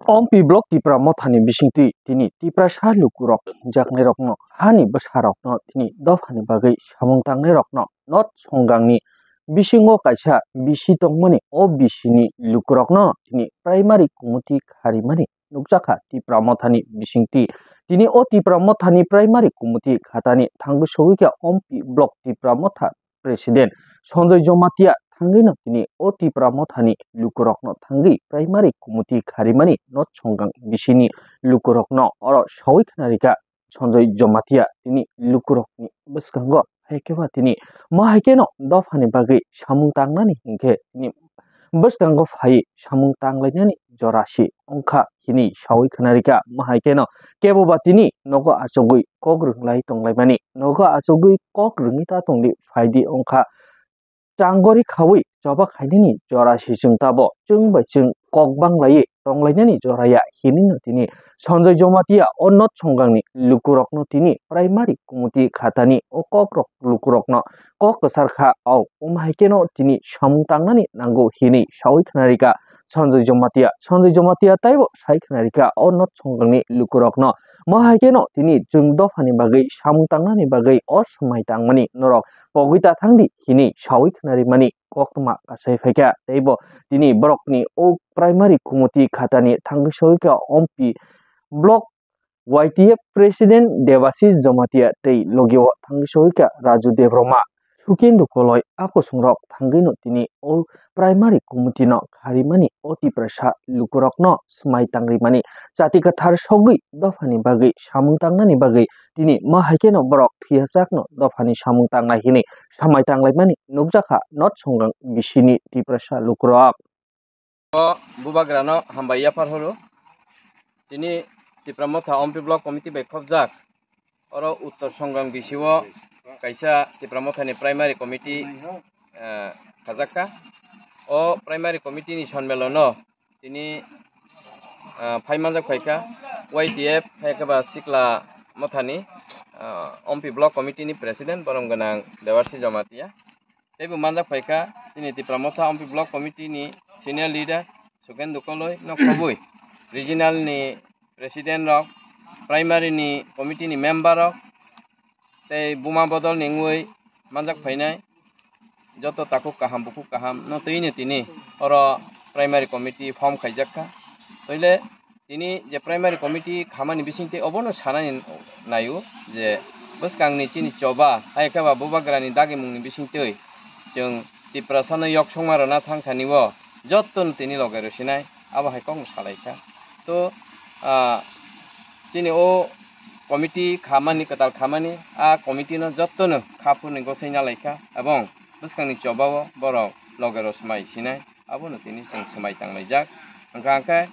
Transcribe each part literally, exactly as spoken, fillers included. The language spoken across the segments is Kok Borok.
Ompi Block Tipra Mothani bisingtwi tini Tiprasa lukurok hinjaknairokno, hani bwsarokno tini dophani bagwi samung tangnairokno North Songangni bisingo kaisa bisi tongmani, o bisini lukurokno tini primary kumuti kharimani nukjakha Tipra Mothani bisingtwi. Tini o Tipra Mothani primary kumuti khatani thangwi sogwi kha Ompi Block Tipra Motha President Sanjoy Jamatia thangwino tini o Tipra Mothani lukurokno thangwi primary kumuti kharimani North Songang bisini lukurokno oro sawi khna rikha Sanjoy Jamatia tini lukurokni bwskango. Hai khe ba tini ma hai kheno dophani bagwi samung tangnani hinkhe tini bwskango phai samung tanglainani jora si wngkha hini sawi khna rikha. Ma hai kheno kebo ba tini nogo achugwi kok rwnglai tonglaimani, nogo achugwi kok rwngwi ta tongdi phaidi wngkha. Changori khawi choba khainani jora si chwng tabo chwng bai chwng kok banglaiwi tonglainani jora ya hinino tini Sanjoy Jamatia o North Songangni lukurokno tini primary kumuti khatani o kokrok lukurokno kok kwsar kha. O wng hai kheno tini samung tangnani nango hini sawi khna rikha Sanjoy Jamatia. Sanjoy Jamatia taibo sai khna rikha o North Songangni lukurokno. Ma hai kheno tini chwng dophani bagwi samung tangnani bagwi o swmai tangmani norok pogwi ta thangdi hini sawi khna rimani koktwma kasai phaikha. Teibo tini borokni o primary kumuti khatani thangwi sogwi kha Ompi Block Y T F President Debashis Jamatia tei logio thangwi sogwi kha Raju Debbarma, Sukendu Koloi, a kusungrok thangwino tini o primary kumuti no kharimani o Tiprasa lukurokno swmai tangrimani chati kwthar sogwi dophani bagwi samung tangnani bagwi tini ma hai kheno borok thwiyajakno dophani samung tangnai hini swmai tanglaimani nukjakha North Songang bisini Tiprasa lukurok. O bubagrano hambai yaphar horo. Tini Tipra Motha Ompi Block Committee bai khopjak. Oro Uttor Songang bisio kaisa Tipra Mothani Primary Committee, eh, khajakha. O Primary Committee ni sonmelono tini, eh, phai manjak phaikha Y T F, hai khe ba Sikla Mothani, eh, Ompi Block Committee ni President borom gwnang Debashis Jamatia. Teibo manjak phaikha chini Tipra Motha Ompi Block Committee ni senior leader Sukendu Koloi no khobwi, regional ni president rok, primary ni committee ni member rok, tei buma bodol ni wngwi manjak phainai joto takhuk kaham bukhuk kaham no twi no tini oro primary committee form khaijak kha. Toile tini je primary committee khamani bisingtwi obono sanani naio je bwskangni chini choba hai khe ba bubagrani dagimungni bisingtwi chwng Tiprasano yoksongma rwna thang thani o jotono tini loge rwsinai, abo hai kokno salaikha. To, ah, chini o committee khamani, kwtal khamani, a committee no jotono khaphurni gosai nalaikha, ebong bwskangni chobao borok loge rw swmai sinai, abono tini chwng swmai tanglaijak. Hwnkha hwnkhe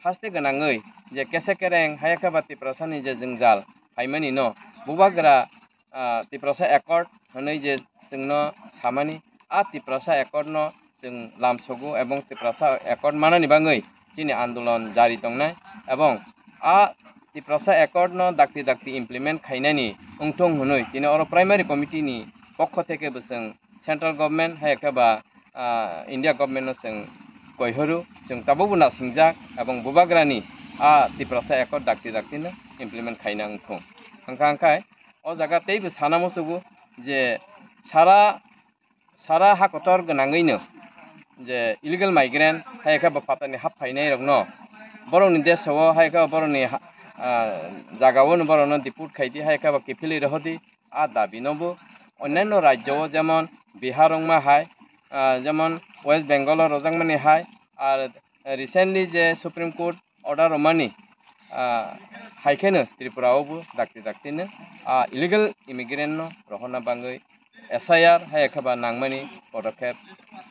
haste gwnangwi je kese kereng hai khe ba Tiprasani je jwngjal phaimani no bubagra, ah, Tiprasa Accord hwnwi je chwngno samani, a Tiprasa Accord no chwng lamsogo ebong Tiprasa Accord manani bagwi chini andolon jari tongnai, ebong a Tiprasa Accord no dakti dakti implement khainani wngthung hwnwi tini oro primary committee ni pokho theke bo chwng central government hai khe ba, ah, India government no chwng koihoro, chwng tabukbo nasingjak, ebong bubagrani a Tiprasa Accord dakti dakti no implement khaina wngthung. Hwnkha hwnkhe o jaga teibo sana muchugo je sara, sara ha kotor gwnangwi no je illegal migrant hai khe bo phatani hap phainai rokno borokni desh o hai khe borokni ha-, ah, jaga o no borokno deport khaidi hai khe bo kiphilwi rohordi. A dabi no bo onyanno rajyo o jemon Bihar wngma hai, ah, jemon West Bengal o rwjakmani hai, ar recently je Supreme Court order rwmani, ah, hai kheno Tripura o bo dakti dakti no, ah, illegal immigrant no rohorna bagwi S I R hai khe ba nangmani podokhep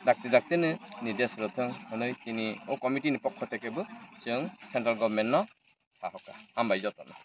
dakti dakti no nirdesh rwthwng hwnwi tini o committee ni pokho theke bo chwng central government no sahoka. Hambai jotono.